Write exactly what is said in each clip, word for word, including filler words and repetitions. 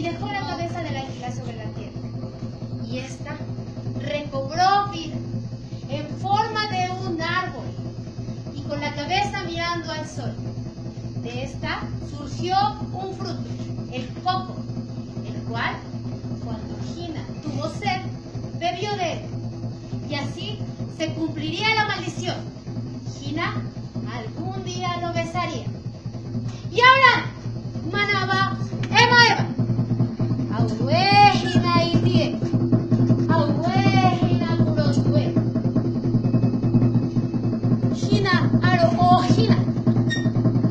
Y dejó la cabeza de la isla sobre la tierra. Y esta recobró vida en forma de un árbol y con la cabeza mirando al sol. De esta surgió un fruto, el coco, el cual, cuando Hina tuvo sed, bebió de él. Y así se cumpliría la maldición. Hina algún día lo besaría. ʻIa ora na, mānava e maeva. Auē Hina iti ē. Auē Hina purotu ē. Hina aro ʻo Hina.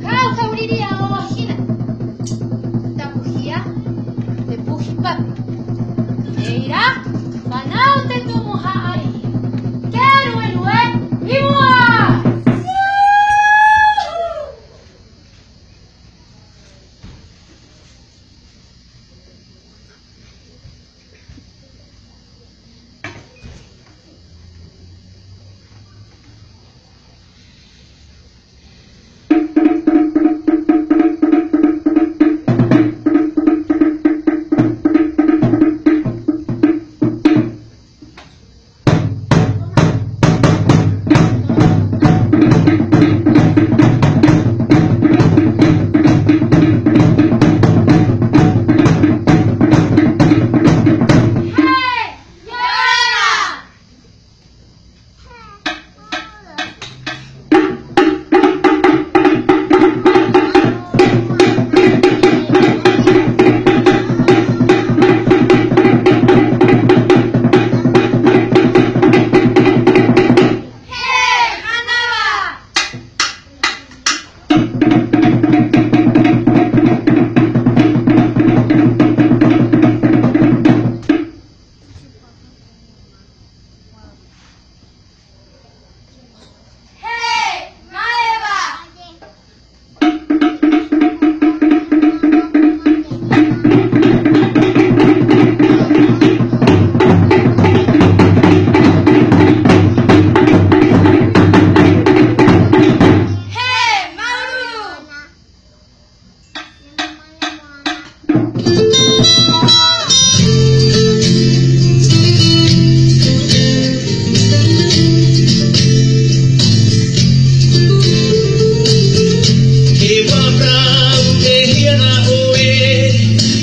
Kau tauiriiri ʻo Hina. Tapuhia te puhi pape. Reira, fānau te tumu haʻari. Te ruerue i mua!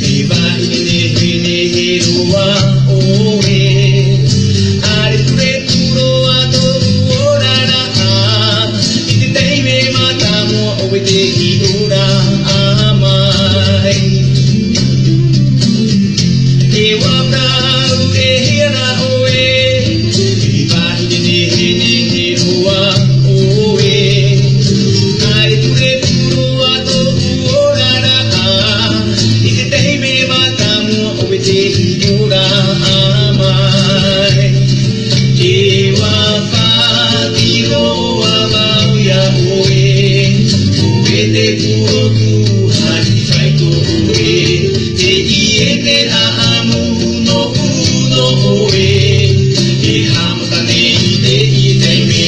E vāhi nehenehe roa ʻoe, ʻaore ture roa tōʻu oraraʻa, i te taime mātāmua ʻoe tei ora mai. E vāhi nehenehe roa ʻoe, ʻaore ture roa tōʻu oraraʻa, i te taime mātāmua ʻoe tei ora mai. E vā faʻatiro vau iā ʻoe, ʻoe te purotu, haere faito ʻoe, teie te ʻāʻamu nōʻu nō ʻoe, e haʻamata nei i teie taime.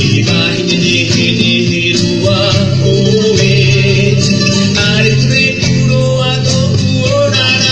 E vāhi nehenehe roa ʻoe, ʻaore ture roa tōʻu oraraʻa,